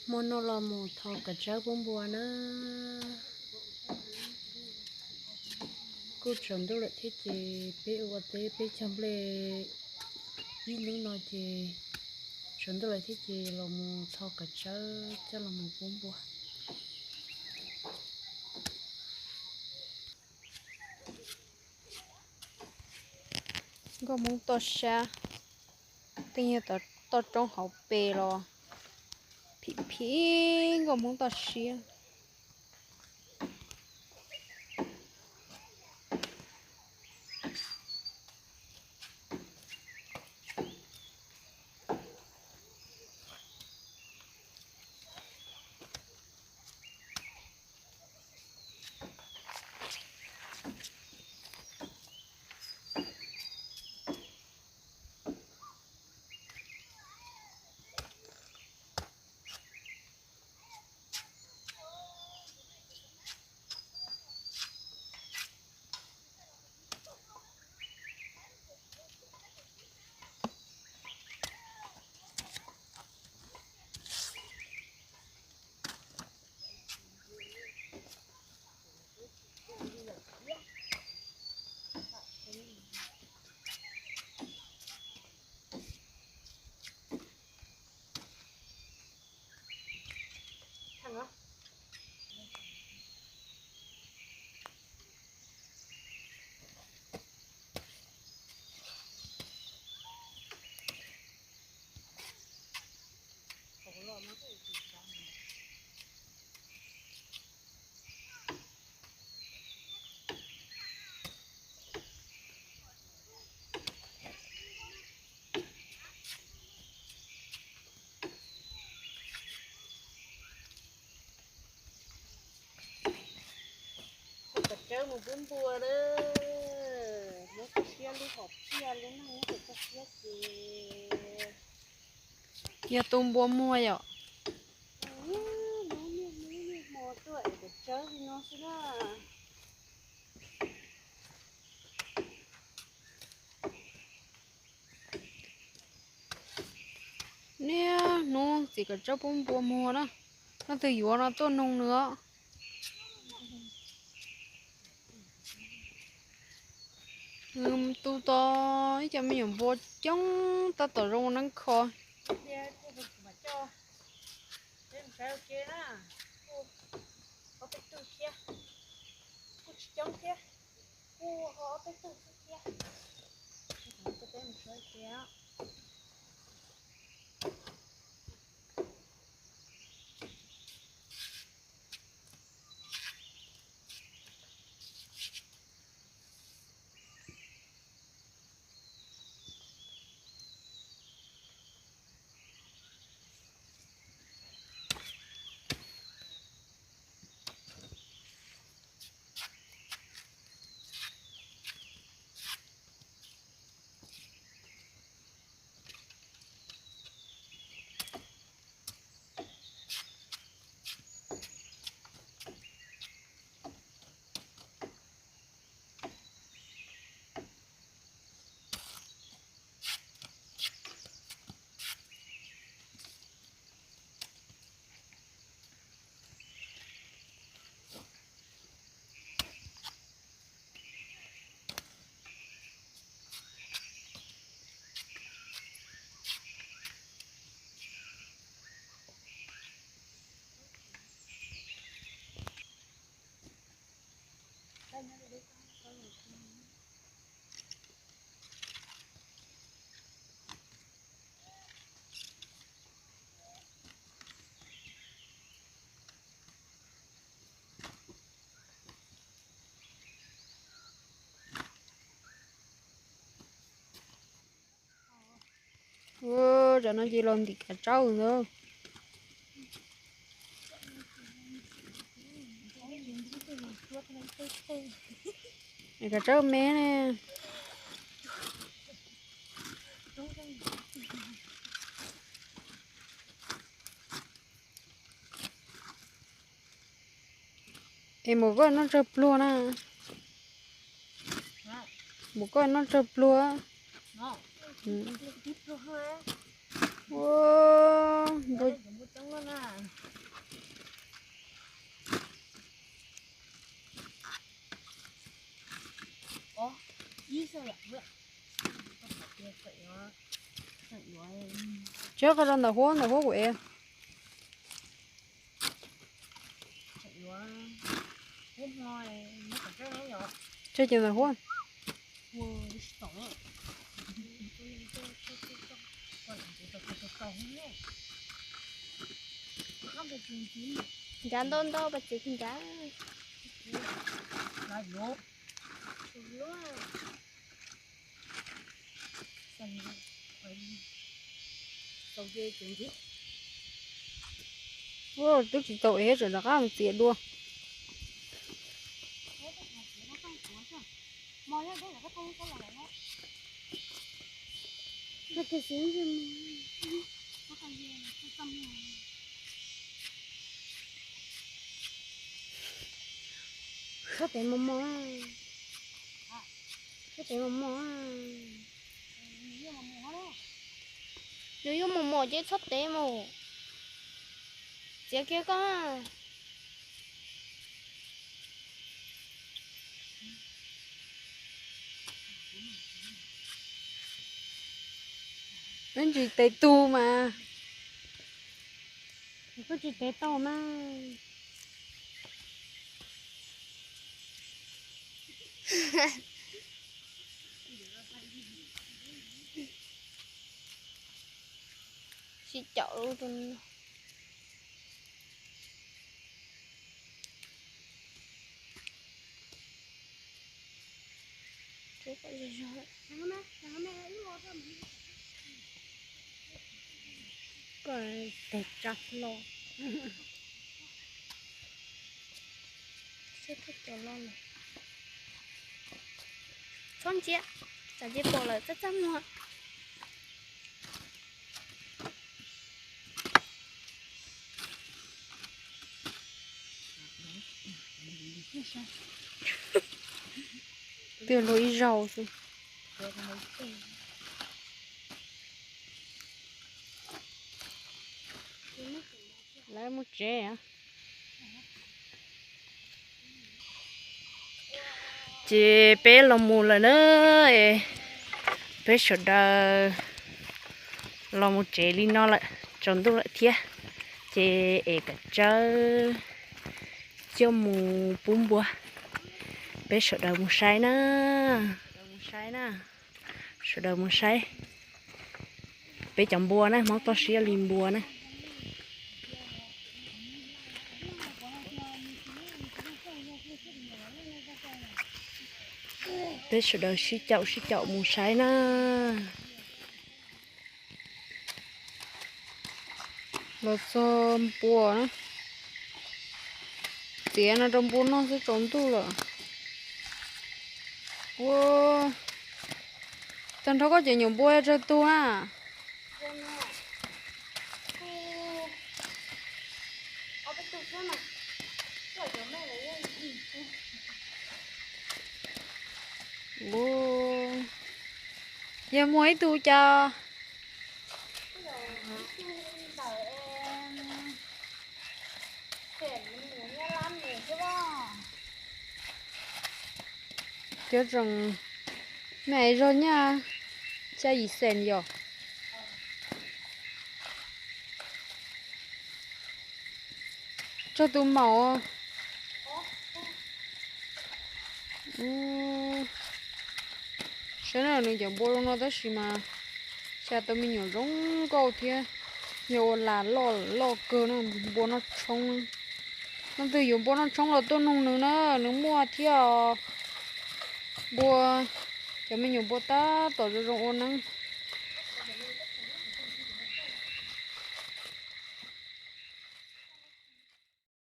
Hmo no los mus tho kav tsawb pub npua na. Kuj tsaus ntuj lawm thiab ces peb ua teb peb cog nplej ib hnub no ces tsaus ntuj lawm thiab ces los mus tho kav tsawb coj los mus pub npua. Nkauj Hmoob toj siab, tej nyuag toj roob hauv pes los phim phim nkauj Hmoob toj siab. Kav tsawb mus pub npua lawm, muab txoj siab lub hom phiaj lub neej muab txoj siab ces yog tu npua muag yom. Hnub niaj hnub niaj hmo tuaj es kav tsawb li no xwb na. Niaj hnub txiv kav tsawb pub npua muag na, leej twg yuav no tuaj noog nws os. Nws tu tau ib co me nyuam npua coob tab tom zoo neeb kho. Ua, tam no ces los ntim kav tsawb ntag. Kav tsawb me ne. Es mus koj noj tsawg pluag na? Mus koj noj tsawg pluag? Ua, npua, Tseg qhov rau ntawm huab, ntawm huab kuv ev. Tseg ces ntawm huab. Nrad ntau ntau pas txiv nrad. Twb tsis tau ev, tseem rov qab mus txiav dua. Txhob tev mos mos, txhob tev mos mos. Nws yuav mos mos ces txhob tev mus. Txiav kiag koj. Peb ntsis tev tug mas, peb tsis tev tau mas. Sib caum lub rau no. Koj tes tsa hlo. Txhob ntsia, tsam cia pom lawm txaj txaj muag. Twb luag ib zaug xwb. Lawv mus tsev. Ces peb los mus lawm na, peb sawv daws los mus tsev li no lawm, tsaus ntuj lawm thiab. Ces es kav tsawb coj mus pub npua. Peb sawv daws mus saib na, mus saib na, sawv daws mus saib peb cov npua na, Hmoob toj siab li npua na. Peb sawv daws sib caum sib caum mus saib na. Los txog npua na. Txiav no rau npua noj xwb tsaus ntuj lawm. Ua, tag nrho koj cov nyuam npua tsawg tug na? Yog muaj ib tug cas. Cov tseem me zog nyaj xya yim xees yom. Tsawg tus maum. Saib na, nws cov npua zoo no tab sis mas xya tau me nyuam zoo nkauj thiab. Yog ua las loj loj kawg no, npua noj tshoob. Leej twg yuav npua noj tshoob los tuaj noog nws na, nws muaj thiab os. Npua, cov me nyuam npua tab tom zoo zoo ua neeb.